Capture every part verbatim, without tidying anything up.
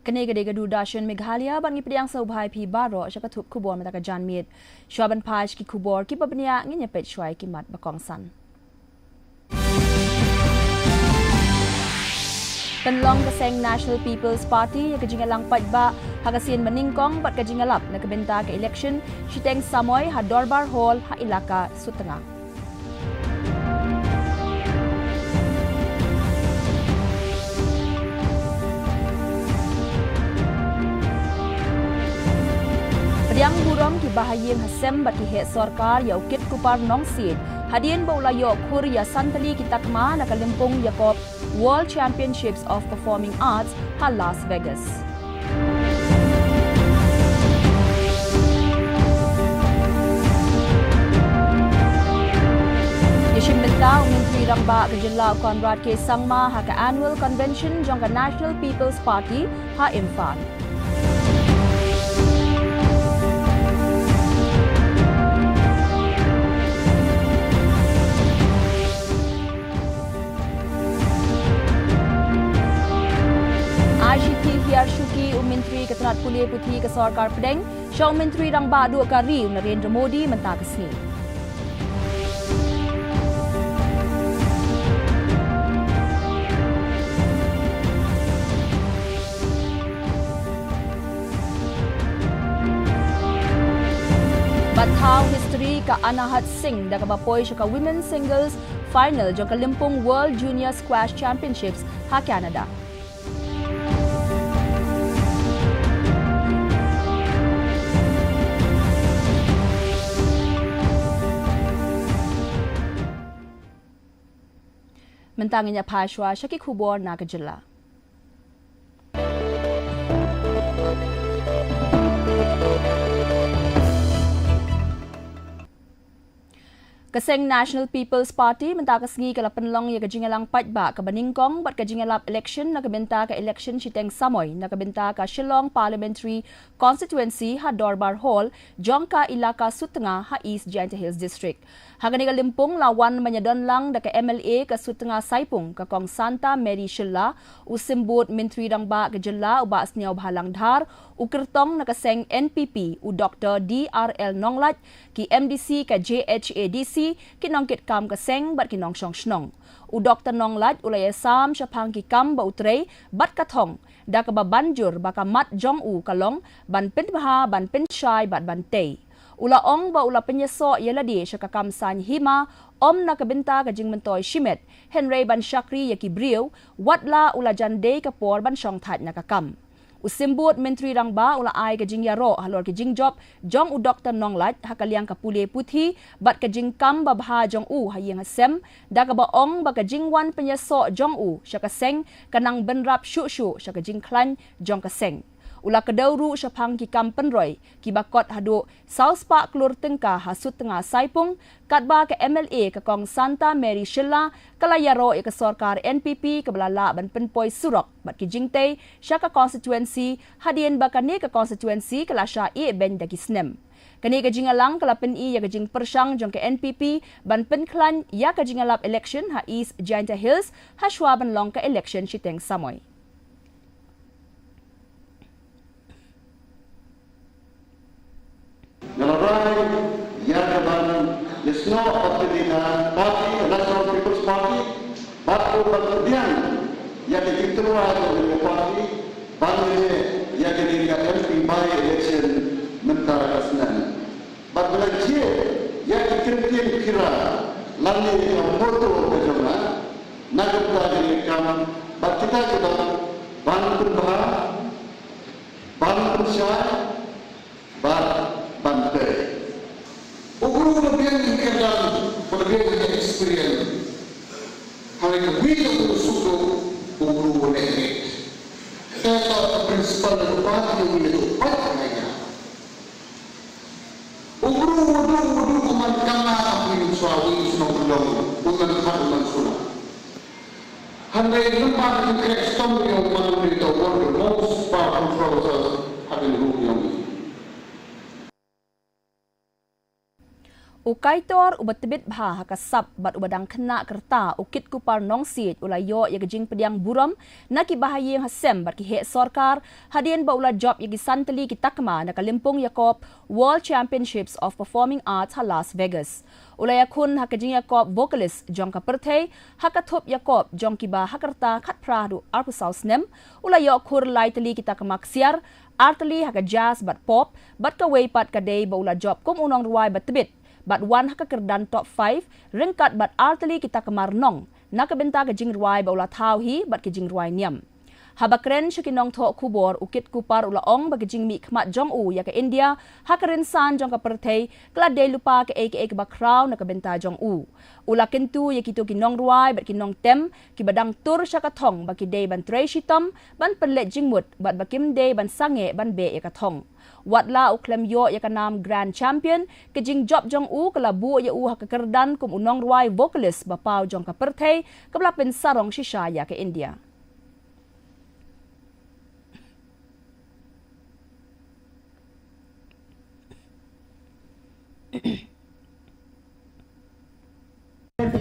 Kane ka dei ka Doordarshan Meghalaya, bad ngi pdiang sngewbha ïa phi baroh sha ka thup khubor mynta ka janmiet. Shuwa ban phai sha ki khubor kiba bniah, ngin ïa peit shuwa ïa ki mat ba kongsan. Pynlong ka seng National People's Party ïa ka jingïalang paidbah ha ka sien ba nyngkong bad ka jingïalap na ka bynta ka election shiteng samoi ha Dorbar Hall ha Elaka Sutnga. Pdiang burom ki bahaïing hasem bad ki heh sorkar ïa u Kit Kupar Nongsiej hadien ba u la ïoh khur ïa san tylli ki takma na ka lympung ïakob World Championships of Performing Arts ha Las Vegas. Ïashim bynta u Myntri Rangbah ka Jylla u Conrad K Sangma ha ka Annual Convention jong ka National People's Party ha Imphal. Ai shithi hiar shuki u Myntri ka tnat pule puthi ka Sorkar Pdeng sha u Myntri Rangbah Duh ka Ri u Narendra Modi mynta ka sngi. Bad thaw history ka Anahat Singh da kaba poi sha ka Women's Singles Final jong ka lympung World Junior Squash Championships ha Canada. Mynta ngin ïa phai shuwa sha ki khubor na ka jylla. Ka seng National People's Party mynta ka sngi ka la pynlong ïa ka jingïalang paidbah kaba nyngkong bad ka jingïalap election na ka bynta ka election shiteng samoi na ka bynta ka Shillong Parliamentary Constituency ha Dorbar Hall jong ka Elaka Sutnga ha East Jaintia Hills District. Ha kane ka lympung la wan ban ïadon lang da ka M L A ka Sutnga Saipung ka Kong Santa Mary Shylla, u Symbud Myntri Rangbah ka jylla u Bah Sniawbhalang Dhar, u kyrtong na ka seng N P P u Doktor D R L Nonglait, ki M D C ka J H A D C, ki nongkitkam ka seng bad ki nongshong shnong. U Doktor Nonglait u la ïasam shaphang ki kam ba u trei bad ka thong da kaba ban jur ba ka mat jong u ka long ban pynbha, ban pynshai bad ban tei. U la ong ba u la pynïasoh ïa lade sha ka kam saiñ hima, ym na ka bynta ka jingmyntoi shimet, hynrei ban shakri ïa ki briew, wat la u la jan dei ka por ban shong thait na ka kam. U Symbud Myntri Rangbah u la ai ka jingïaroh halor ki jingjop jong u Doktor Nonglait ha ka liang ka pule puthi bad ka jingkam babha jong u ha ïing ha sem, da kaba ong ba ka jingwan pynïasoh jong u sha ka seng ka nang bynrap shuh shuh sha ka jingkhlaiñ jong ka seng. U la kdew ruh shaphang ki kam pynroi kiba kot haduh saw spah klur tyngka ha Sutnga Saipung, katba ka M L A ka Kong Santa Mary Shylla ka la ïaroh ïa ka sorkar N P P kaba la lah ban pynpoi surok bad ki jingtei sha ka constituency hadien ba kane ka constituency ka la shah ïehbeiñ da ki snem. Kane ka jingïalang ka la pyni ïa ka jingpyrshang jong ka N P P ban pynkhlaiñ ïa ka jingïalap election ha East Jaintia Hills hashwa ban long ka election shiteng samoi. Nga la rai ïa ka ban ïasnoh bad ka dei ka party, National People's Party, bad ruh ban pdiang ïa ka jingtyrwa jong ka party ban leh ïa ka dei ka M P by election mynta ka snem. Bad ba la jied ïa ki kyntien khira lane ka motto ka jong nga na ka bynta jong ka kam bad kita ki bang ban pynbha, ban pynshai bad ban tei. U bru u la biang ïa ka kyrdan, u la biang ïa ka experience. Hynrei kaei kaba suk u bru u la leh. Te ka principal u la pait ïa u, u la pait ïa u. U bru u duk u duk u man kama, u man shnong u man khat u man sula. Hynrei lem bad ka kyrdan jong u man u dei uta one of the most powerful professors ha ka ri jong ngi. U Kaitor uba tbit bha ha ka sap bad uba dang khynnah ka rta, u Kitkupar Nongsiej, u la ïoh ïa ka jingpdiang burom na ki bahaïing hasem bad ki heh sorkar hadien ba u la jop ïa ki san tylli ki takma na ka lympung ïakob World Championships of Performing Arts ha Las Vegas. U la ïakhun ha ka jingïakob vocalist jong ka pyrthei ha ka thup ïakob jong kiba ha ka rta khatphra haduh arphew saw snem. U la ïoh khur lai tylli ki takma ksiar, ar tylli ha ka jazz bad pop, bad kawei pat ka dei ba u la jop kum u nongrwai ba tbit, bad wan ha ka kyrdan top five ryngkat bad ar tylli ki takma rnong na ka bynta ka jingrwai ba u la thaw hi bad ki jingrwai niam. Haba kren sha ki nongthoh khubor, u Kitkupar u la ong ba ka jingmihkhmat jong u ïa ka India ha ka rynsan jong ka pyrthei ka la dei lypa kaei kaei kaba khraw na ka bynta jong u. U la kyntu ïa kito ki nongrwai bad ki nongtem kiba dang tur sha ka thong ba ki dei ban trei shitom ban pynleit jingmut bad ba kim dei ban sangeh ban beh ïa ka thong. Watla u khlem ïoh ïa ka nam Grand Champion, ka jingjop jong u ka la buh ïa u ha ka kyrdan kum u nongrwai vocalist ba paw jong ka pyrthei kaba la pynsarong shisha ïa ka India.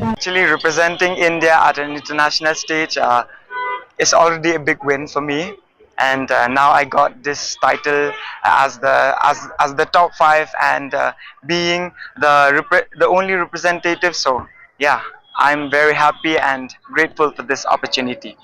Actually, representing India at an international stage uh, is already a big win for me. And uh, now I got this title as the as as the top five and uh, being the repre- the only representative. So yeah, I'm very happy and grateful for this opportunity.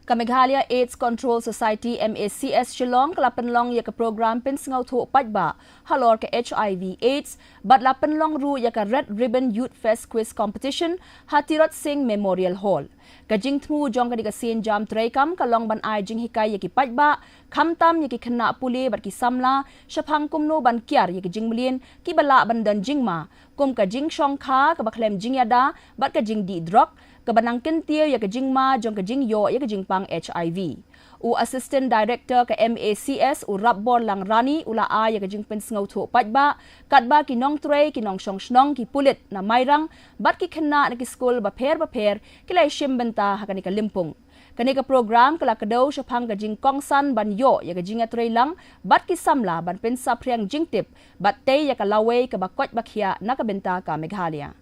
Ka Meghalaya AIDS Control Society, M A C S, Shillong ka la pynlong ïa ka program pynsngewthuh paidbah halor ka H I V AIDS, bad la pynlong ruh ïa ka Red Ribbon Youth Fest Quiz Competition ha Tirot Sing Memorial Hall. Ka jingthmu jong kane ka sien jam treikam ka long ban ai jinghikai ïa ki paidbah, khamtam ïa ki khynnah pule bad ki samla, shaphang kumno ban kiar ïa ki jingmlien kiba lah ban don jingma, kum ka jingshongkha kaba khlem jingïada bad ka jingdih drok, kaba nang kyntiew ïa ka jingma jong ka jingïoh ïa ka jingpang H I V. U Assistant Director ka M A C S, u Rapbor Langrani, u la ai ïa ka jingpynsngewthuh paidbah, katba ki nongtrei, ki nongshong shnong, ki pulit na Mairang bad ki khynnah na ki skul bapher bapher ki la ïashim bynta ha kane ka lympung. Kane ka program ka la kdew shaphang ka jingkongsan ban ïoh ïa ka jingïatreilang bad ki samla ban pynsaphriang jingtip bad tei ïa ka lawei kaba koit ba khiah na ka bynta ka Meghalaya.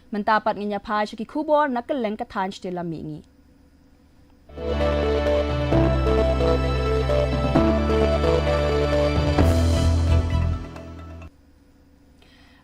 Mynta pat ngin ïa phai sha ki khubor na kylleng ka thaiñ shatei lam mihngi.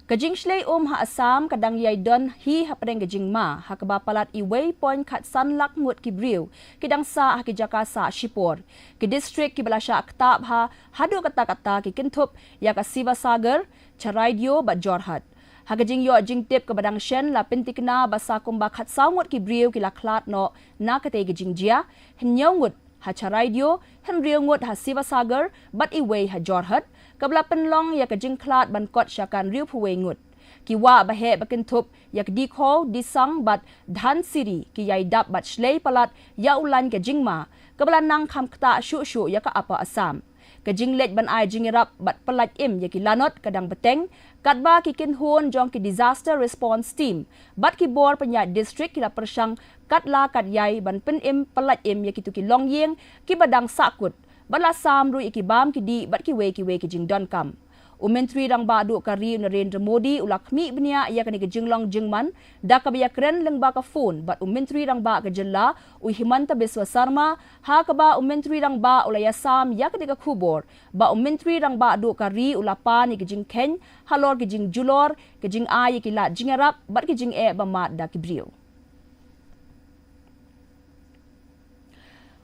Ka jingshlei um ha Assam ka dang ïai don hi hapdeng ka jingma, ha kaba palat uwei point khatsan lak ngut ki briew ki dang sah ha ki jaka sah shipor. Ki district kiba la shah ktah bha haduh katta katta ki kynthup ïa ka Sivasagar, Charaideo bad Jorhat. Ha ka jingïoh jingtip kaba dang shen, la pyntikna ba sa kumba khatsaw ngut ki briew ki la khlad noh na katei ka jingjia, hynñiew ngut ha Charaideo, hynriew ngut ha Sivasagar bad uwei ha Jorhat, kaba la pynlong ïa ka jingkhlad ban kot sha ka hynriewphew wei ngut. Ki wah ba heh ba kynthup ïa ka Dikhaw, Disang bad Dhansiri ki ïai dap bad shlei palat ïa u lain ka jingma, kaba la nang kham ktah shuh shuh ïa ka Upper Assam. Ka jingleit ban ai jingïarap bad pyllait im ïa ki lanot ka dang bteng, katba ki kynhun jong ki Disaster Response Team bad ki bor pynïaid district ki la pyrshang katba kat ïai ban pynim pyllait im ïa kito ki longïing kiba dang sahkut, bad la sam ruh ïa ki bam ki dih bad kiwei kiwei ki jingdonkam. U Myntri Rangbah Duh ka ri, u Narendra Modi, u la khmih bniah ïa kane ka jinglong jingman da kaba ïakren lyngba ka phone bad u Myntri Rangbah ka jylla, u Himanta Biswa Sarma, ha kaba u Myntri Rangbah u la ïasam ïa kane ka khubor ba u Myntri Rangbah Duh ka ri u la pan ïa ki jingkheiñ halor ki jingjulor, ki jingai ïa ki lad jingïarap bad ki jingeh ba mad da ki briew.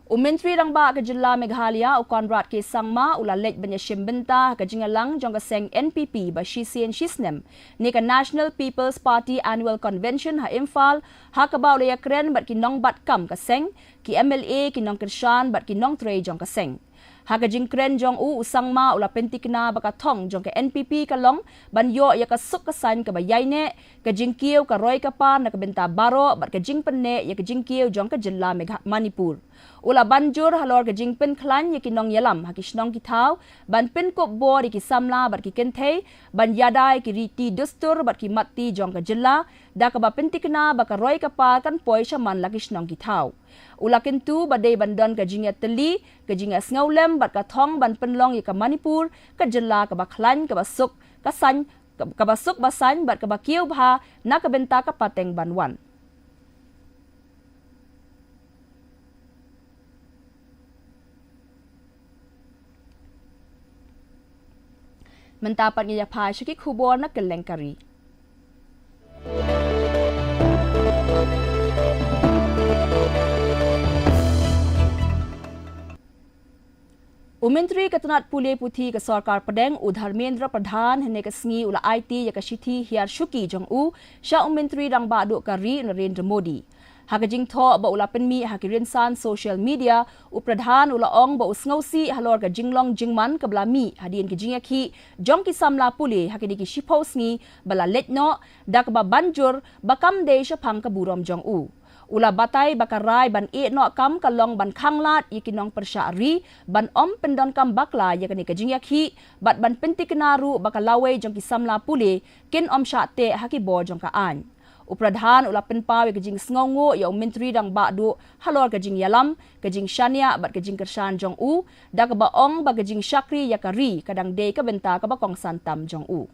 U Myntri Rangbah ka jylla Meghalaya, u Conrad K Sangma, u la leit ban ïashim bynta ha ka jingïalang jong ka seng N P P ba shisien shisnem, ne ka National People's Party Annual Convention ha Imphal, ha kaba u la ïakren bad ki nongbat kam ka seng, ki M L A, ki nongkyrshan bad ki nongtrei jong ka seng. Ha ka jingkren jong u, u Sangma u la pyntikna ba ka thong jong ka N P P ka long ban ïoh ïa ka suk ka saiñ kaba ïaineh, ka jingkiew ka roi ka par na ka bynta baroh bad ka jingpynneh ïa ka jingkiew jong ka jylla Megha-, Manipur. U la ban jur halor ka jingpynkhlaiñ ïa ki nongïalam ha ki shnong ki thaw, ban pynkup bor ïa ki samla bad ki kynthei, ban ïada ïa ki riti dustur bad ki matti jong ka jylla, da kaba pyntikna ba ka roi ka par kan poi shaman la ki shnong ki thaw. U la kyntu ba dei ban don ka jingïatylli, ka jingïasngewlem bad ka thong ban pynlong ïa ka Manipur ka jylla kaba khlaiñ, kaba suk, ka saiñ, kaba suk ba saiñ bad kaba kiew bha na ka bynta ka pateng ban wan. Mynta pat ngin ïa phai sha ki khubor na kylleng ka ri. U Myntri ka tnat pule puthi ka Sorkar Pdeng, u Dharmendra Pradhan, hynne ka sngi u la aiti ïa ka shithi hiar shuki jong u sha u Myntri Rangbah Duh ka ri, Narendra Modi. Ha ka jingthoh ba u la pynmih ha ki rynsan social media, u Pradhan u la ong ba u sngewsih halor ka jinglong jingman kaba la mih hadien ka jingïakhih jong ki samla pule ha kine ki shiphew sngi ba la leit noh, da kaba ban jur ba kam dei shaphang ka burom jong u. U la batai ba ka rai ban ïeh noh kam ka long ban khanglad ïa ki nongpyrshah ri ban ym pyndonkam bakla ïa kane ka jingïakhih, bad ban pyntikna ruh ba ka lawei jong ki samla pule kin ym shah teh ha ki bor jong ka aiñ. U Pradhan u la pynpaw ïa ka jingsngewnguh ïa u Myntri Rangbah Duh halor ka jingïalam, ka jingshaniah bad ka jingkyrshan jong u, da kaba ong ba ka jingshakri ïa ka ri ka dang dei ka bynta kaba kongsan tam jong u.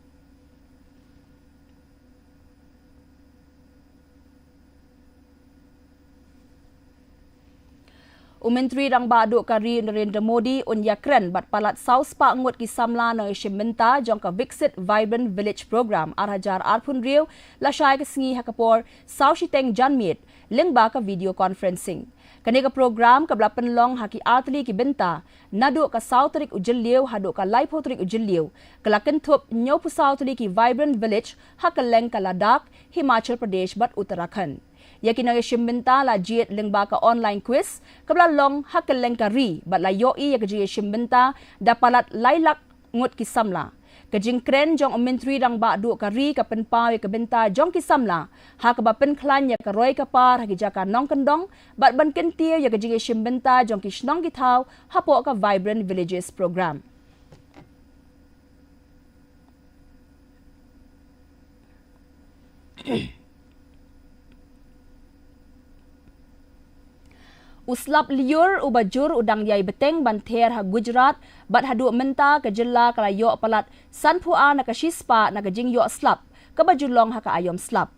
U Myntri Rangbah Duh ka ri, Narendra Modi, un ïakren bad palat saw spah ngut ki samla nongïashim bynta jong ka Viksit Vibrant Village Programme ar hajar arphew hynriew, lashai ka sngi ha ka por saw shiteng janmiet lyngba ka video conferencing. Kane ka program kaba la pynlong ha ki artylli ki bynta, naduh ka saw tarik u Jylliew haduh ka laiphew tarik u Jylliew, ka la kynthup hynñiewphew saw tylli ki Vibrant Village ha kylleng ka Ladakh, Himachal Pradesh bad Uttarakhand. Ïa ki nongïashim bynta la jied lyngba ka online quiz kaba la long ha kylleng ka ri, bad la ïohi ïa ka jingïashim bynta da palat lai lak ngut ki samla. Ka jingkren jong u Myntri Rangbah Duh ka ri ka pynpaw ïa ka bynta jong ki samla ha kaba pynkhlaiñ ïa ka roi ka par ha ki jaka nongkyndong, bad ban kyntiew ïa ka jingïashim bynta jong ki shnong ki thaw hapoh ka Vibrant Villages Programme. U slap lyiur uba jur u dang ïai bteng ban ther ha Gujarat, bad haduh mynta ka jylla ka la ïoh palat sanphew ar na ka shispah na ka jingïoh slap kaba ju long ha ka aïom slap.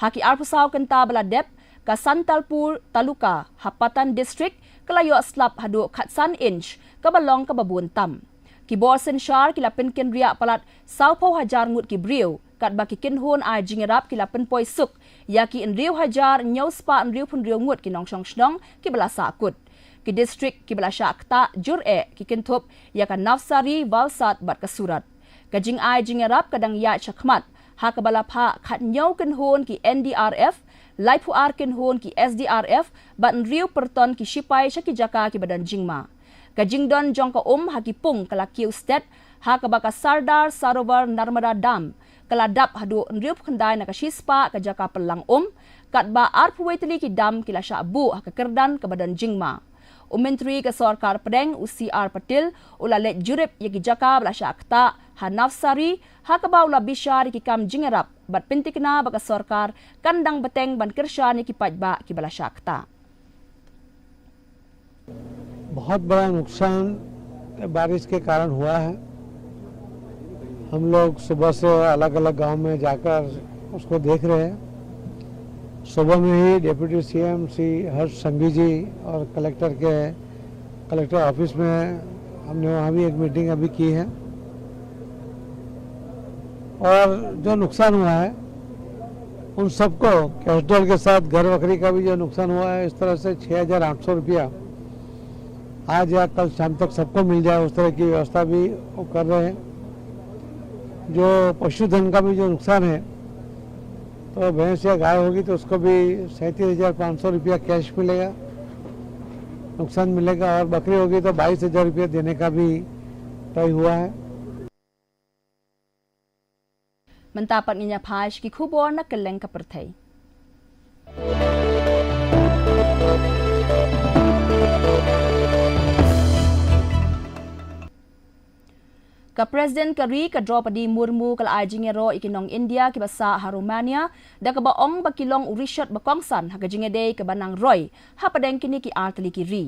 Ha ki arphew saw kynta ba la dep, ka Santalpur Taluka ha Patan District ka la ïoh slap haduh khatsan inch, kaba long kaba bun tam. Ki bor synshar ki la pynkynriah palat sawphew hajar ngut ki briew, katba ki kynhun ai jingïarap ki la pynpoi suk ïa ki hynriew hajar hynñiew spah hynriewphew hynriew ngut ki nongshong shnong kiba la sahkut. Ki district kiba la shah ktah jur eh ki kynthup ïa ka Navsari, Valsad bad ka Surat. Ka jingai jingïarap ka dang ïaid shakhmat, ha kaba la phah khathynñiew kynhun ki N D R F, laiphew ar kynhun ki S D R F, bad hynriew pyrton ki shipai sha ki jaka kiba don jingma. Ka jingdon jong ka um ha ki pung ka la kiew stet, ha kaba ka Sardar Sarovar Narmada Dam ka la dap haduh hynriewphew khyndai na ka shispah ka jaka pynlang um, katba arphew wei tylli ki dam ki la shah buh ha ka kyrdan kaba don jingma. U Myntri ka Sorkar Pdeng, u C R Patil, u la leit jurip ïa ki jaka ba la shah ktah ha Navsari, ha kaba u la bishar ïa ki kam jingïarap, bad pyntikna ba ka sorkar kan dang bteng ban kyrshan ïa ki paidbah kiba la shah ktah. बहुत बड़ा नुकसान बारिश के कारण हुआ है। हम लोग सुबह से अलग-अलग गांव में जाकर उसको देख रहे हैं। सुबह में ही डेप्यूटी सीएम श्री हर्ष संघवी जी और कलेक्टर के, कलेक्टर ऑफिस में हमने वहाँ भी एक मीटिंग अभी की है। और जो नुकसान हुआ है, उन सबको, कैश डॉल के साथ घर वखरी का भी जो नुकसान हुआ है, इस तरह से छः हज़ार आठ सौ रुपया आज या कल शाम तक सबको मिल जाए, उस तरह की व्यवस्था भी वो कर रहे हैं। जो पशुधन का भी जो नुकसान है, तो भैंस या गाय होगी तो उसको भी सैंतीस हज़ार पाँच सौ रुपया कैश मिलेगा, नुकसान मिलेगा, और बकरी होगी तो बाईस हज़ार रुपया देने का भी तय हुआ है। Mynta pat ngin ïa phai sha ki khubor na kylleng ka pyrthei. Ka President ka ri ka Draupadi Murmu ka la ai jingïaroh ïa ki nong India kiba sah ha Romania, da kaba ong ba ki long u rishot ba kongsan ha ka jingïadei kaba nang roi hapdeng kine ki artylli ki ri.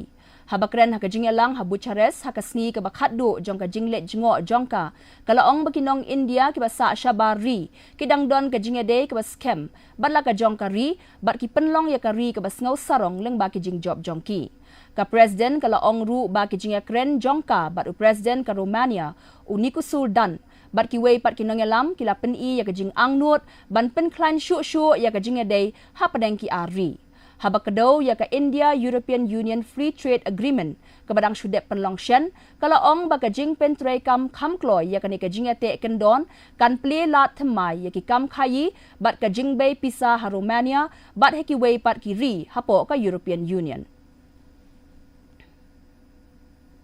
Haba kren ha ka jingïalang ha Bucharest ha ka sngi kaba khatduh jong ka jingleit jngoh jong ka, ka la ong ba ki nong India kiba sah shabar ri ki dang don ka jingïadei kaba skhem bad la ka jong ka ri, bad ki pynlong ïa ka ri kaba sngew sarong lyngba ki jingjop jong ki. Ka President ka la ong ruh ba ki jingïakren jong ka bad u President ka Romania, u Nicușor Dan, bad kiwei pat ki nongïalam ki la pyni ïa ka jingangnud ban pynkhlaiñ shuh shuh ïa ka jingïadei hapdeng ki ar ri. Haba kdew ïa ka India European Union Free Trade Agreement kaba dang shu dep pynlong shen, ka la ong ba ka jingpyntreikam kham kloi ïa kane ka jingïateh kyndon kan plie lad thymmai ïa ki kam khaïi bad ka jingbei pisa ha Romania bad ha kiwei pat ki ri hapoh ka European Union.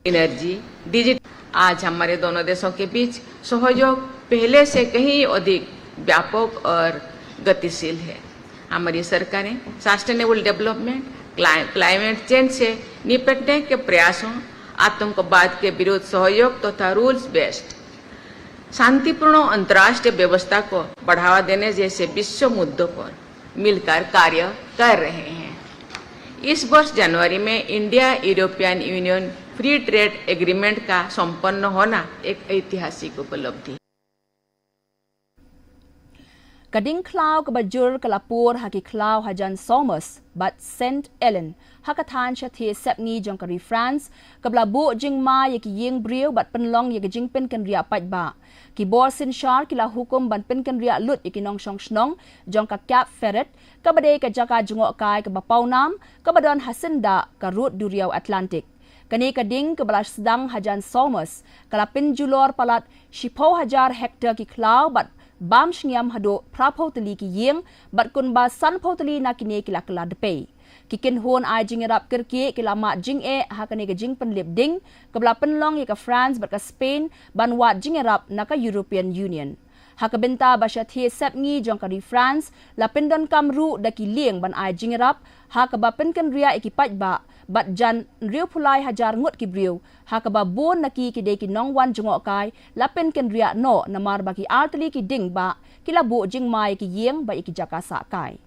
एनर्जी, डिजिटल। आज हमारे दोनों देशों के बीच सहयोग पहले से कहीं अधिक व्यापक और गतिशील है। हमारी सरकारें सस्टेनेबल डेवलपमेंट, क्लाइमेट चेंज से निपटने के प्रयासों, आतंकवाद के विरुद्ध सहयोग तथा रूल्स बेस्ड शांतिपूर्ण अंतर्राष्ट्रीय व्यवस्था को बढ़ावा देने जैसे विश्व मुद्दों पर मिलकर कार्य कर रहे हैं। इस वर्ष जनवरी में इंडिया यूरोपियन यूनियन फ्री ट्रेड एग्रीमेंट का संपन्न होना एक ऐतिहासिक उपलब्धि। Ka ding khlaw kaba jur ka la pur ha ki khlaw hajan Somers bad Saint Ellen ha ka thaiñ shathie sepngi jong ka ri France, kaba la buh jingma ïa ki ïing briew bad pynlong ïa ka jingpynkynriah paidbah. Ki bor synshar ki la hukum ban pynkynriah lut ïa ki nongshong shnong jong ka Cap Ferret, kaba dei ka jaka jngohkai kaba pawnam kaba don ha syndah ka rud duriaw Atlantic. Kane ka ding kaba la sdang hajan Somers ka la pynjulor palat shiphew hajar hektar ki khlaw bad bam shngiam haduh phraphew tylli ki ïing bad kumba sanphew tylli na kine ki la kylla dpei. Ki kynhun ai jingïarap kyrkieh ki la mad jingeh ha kane ka jingpynlip ding kaba la pynlong ïa ka France bad ka Spain ban wad jingïarap na ka European Union. Ha ka bynta ba shathie sepngi jong ka ri France la pyndonkam ruh da ki lieng ban ai jingïarap ha kaba pynkynriah ïa ki paidbah bad jan hynriewphew lai hajar ngut ki briew ha kaba bun na ki ki dei ki nongwan jngohkai la pynkynriah noh namar ba ki artylli ki ding bah ki la buh jingma ïa ki ïing bad ïa ki jaka sahkai.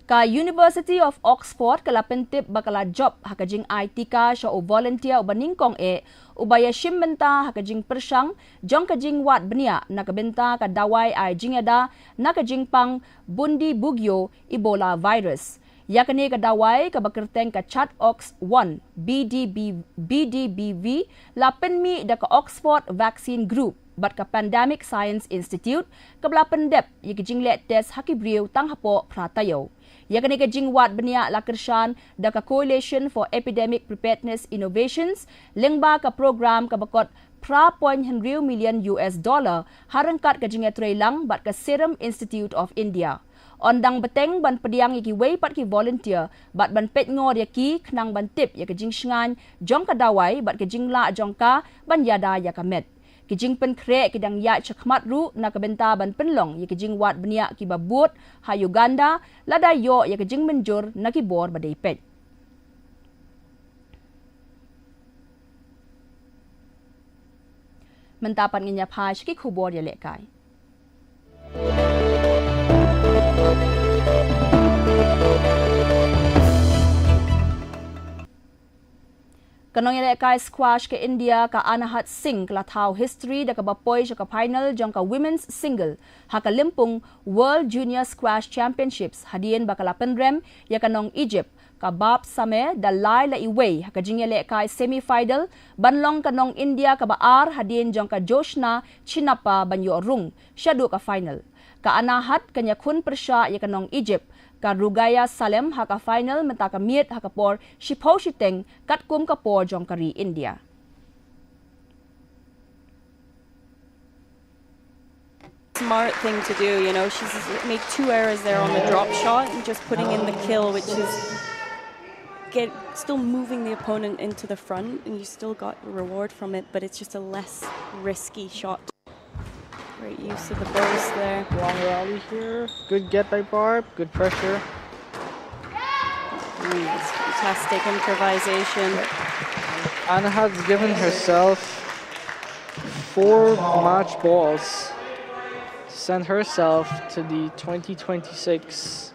Ka University of Oxford ka la pyntip ba ka la jop ha ka jingai tika sha u volunteer uba nyngkong eh uba ïashim bynta ha ka jingpyrshang jong ka jingwad bniah na ka bynta ka dawai ai jingïada na ka jingpang Bundibugyo Ebola virus. Ïa kane ka dawai kaba kyrteng ka Chadox one B D B, B D B V la pynmih da ka Oxford Vaccine Group bad ka Pandemic Science Institute kaba la pyndep ïa ki jingleh test ha ki briew tang hapoh phra taïew. Ïa kane ka jingwad bniah la kyrshan da ka Coalition for Epidemic Preparedness Innovations lyngba ka program kaba kot phra point hynriew million U S dollar ha ryngkat ka jingïatreilang bad ka Serum Institute of India. Yn dang bteng ban pdiang ïa kiwei pat ki volunteer bad ban peit ngor ïa ki khnang ban tip ïa ka jingshngaiñ jong ka dawai bad ka jinglah jong ka ban ïada ïa ka met. Ki jingpynkhreh ki dang ïaid shakhmat ruh na ka bynta ban pynlong ïa ki jingwad bniah kiba bud ha Uganda lada ïoh ïa ka jingmynjur na ki bor ba dei peit. Mynta pat ngin ïa phai sha ki khubor ïalehkai. Ka nongïalehkai squash ka India ka Anahad Singh ka la thaw history da kaba poi sha ka final jong ka women's single ha ka lympung World Junior Squash Championships hadien ba ka la pynrem ïa ka nong Egypt ka Barb Sameh da lai la iwei ha ka jingïalehkai semi final ban long ka nong India kaba ar hadien jong ka Jyotsna Chinnappa ban ïoh rung shaduh ka final. Ka Anahad kan ïakhun pyrshah ïa ka nong Egypt ka Ruqayyah Salem ha ka final mynta ka miet ha ka por shiphew shiteng katkum ka por jong ka ri India. Smart thing to do, you know. She's made two errors there on the drop shot and just putting in the kill, which is get still moving the opponent into the front, and you still got the reward from it, but it's just a less risky shot. Great use of the burst there. Long rally here. Good get by Barb. Good pressure. Ooh, that's fantastic improvisation. Anahad's given herself four match balls to send herself to the twenty twenty-six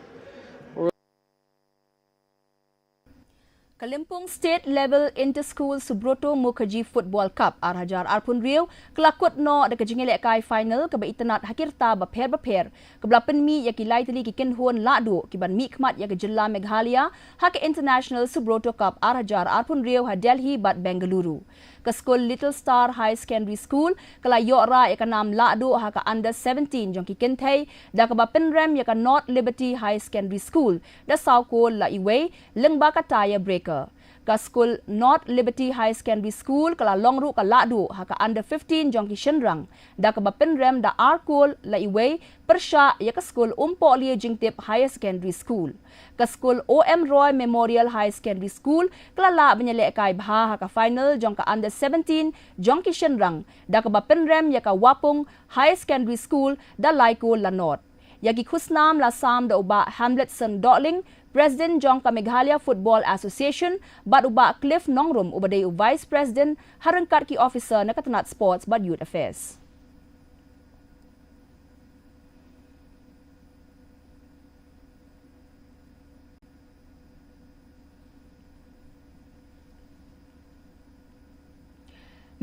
Ka Lympung State Level Inter-School Subroto Mukherjee Football Cup ar hajar arphew hynriew ka la kut noh da ka jingïalehkai final kaba itynnad ha ki rta bapher bapher, kaba la pynmih ïa ki lai tylli ki kynhun lahduh kiban mihkhmat ïa ka jylla Meghalaya ha ka International Subroto Cup ar hajar arphew hynriew ha Delhi bad Bengaluru. Ka skul Little Star Higher Secondary School ka la ïoh rah ïa ka nam lahduh ha ka under seventeen jong ki kynthei, da kaba pynrem ïa ka North Liberty Higher Secondary School da saw kol la iwei, lyngba ka tie breaker. Ka skul North Liberty Higher Secondary School ka la long ruh ka lahduh ha ka under fifteen jong ki shynrang, da kaba pynrem da ar kol la iwei, pyrshah ïa ka skul Umpohlie Jingtip Higher Secondary School. Ka skul O M Roy Memorial Higher Secondary School ka la lah ban ïalehkai bha ha ka final jong ka under seventeen jong ki shynrang, da kaba pynrem ïa ka Wapung Higher Secondary School da lai kol la nod. Ïa ki khusnam la sam da u Bah Hamletson Dohling, President jong ka Meghalaya Football Association, bad u Bah Cliff Nongrum uba dei u Vice President, ha ryngkat ki officer na ka tnat Sports bad Youth Affairs.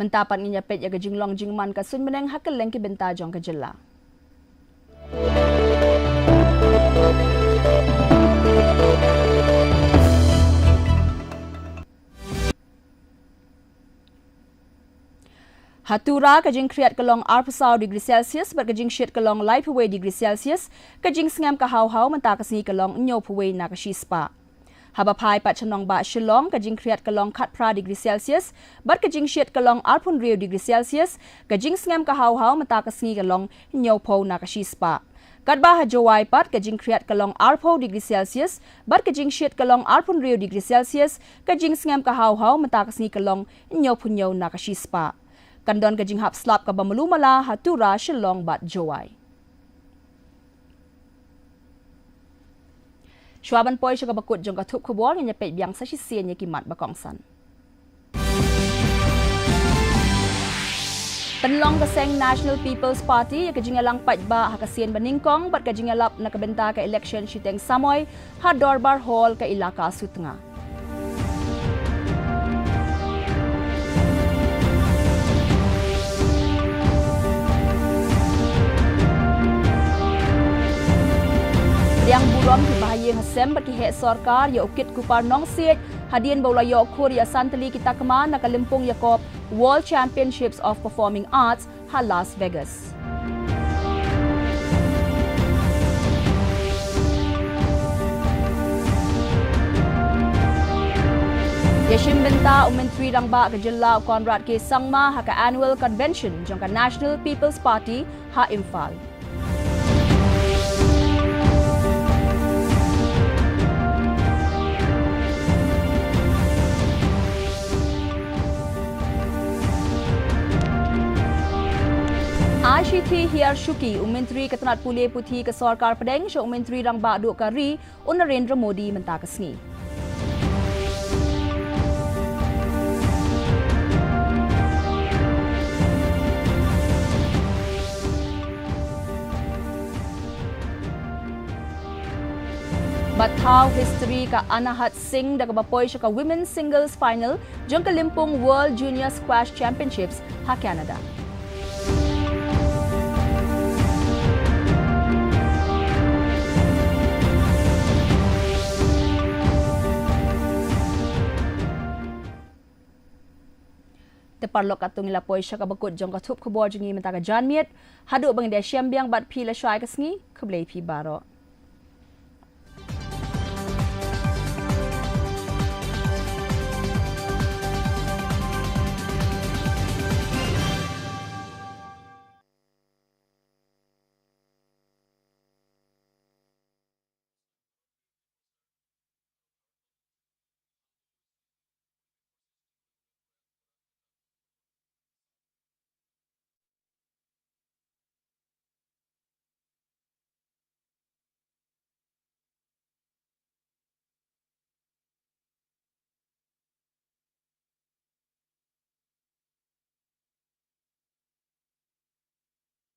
Mynta pat ngin ïa peit ïa ka jinglong jingman ka suiñ bneng ha kylleng ki bynta jong ka jylla. Ha Tura ka jingkhriat ka long arphew saw degree Celsius bad ka jingshit ka long laiphew wei degree Celsius, ka jingsngem ka haw haw mynta ka sngi ka long hynñiewphew wei na ka shispah. Haba phai pat sha nongbah Shillong ka jingkhriat ka long khatphra degree Celsius bad ka jingshit ka long arphew hynriew degree Celsius, ka jingsngem ka haw haw mynta ka sngi ka long hynñiewphew na ka shispah. Katba ha Jowai pat ka jingkhriat ka long arphew degree Celsius bad ka jingshit ka long arphew hynriew degree Celsius, ka jingsngem ka haw haw mynta ka sngi ka long hynñiewphew hynñiew na ka shispah. Kan don ka jinghap slap kaba malu mala ha Tura, Shillong bad Jowai. Shuwa ban poi sha kaba kut jong ka thup khubor, ngin ïa peit biang sa shisien ïa ki mat ba kongsan. Pynlong ka seng National People's Party ïa ka jingïalang paidbah ha ka sien ba nyngkong bad ka jingïalap na ka bynta ka election shiteng samoi ha Dorbar Hall ka Elaka Sutnga. Pdiang burom ki bahaïing hasem bad ki heh sorkar ïa u Kit Kupar Nongsiej hadien ba u la ïoh khur ïa san tylli ki takma na ka lympung ïakob World Championships of Performing Arts ha Las Vegas. Ïa shim bynta u Myntri Rangbah ka Jylla u Conrad K Sangma ha ka Annual Convention jong ka National People's Party ha Imphal. Ai shithi hiar shuki u Myntri ka tnat pule puthi ka Sorkar Pdeng sha u Myntri Rangbah Duh ka Ri u Narendra Modi mynta ka sngi. Bad thaw history ka Anahad Singh da kaba poi sha ka Women's Singles Final jong ka lympung World Junior Squash Championships ha Canada. Te paralok, katto ngi la poi sha kaba kut jong ka thup khubor jong ngi mynta ka janmiet. Haduh ba ngin ïa shem biang bad phi la shai ka sngi, khublei phi baroh.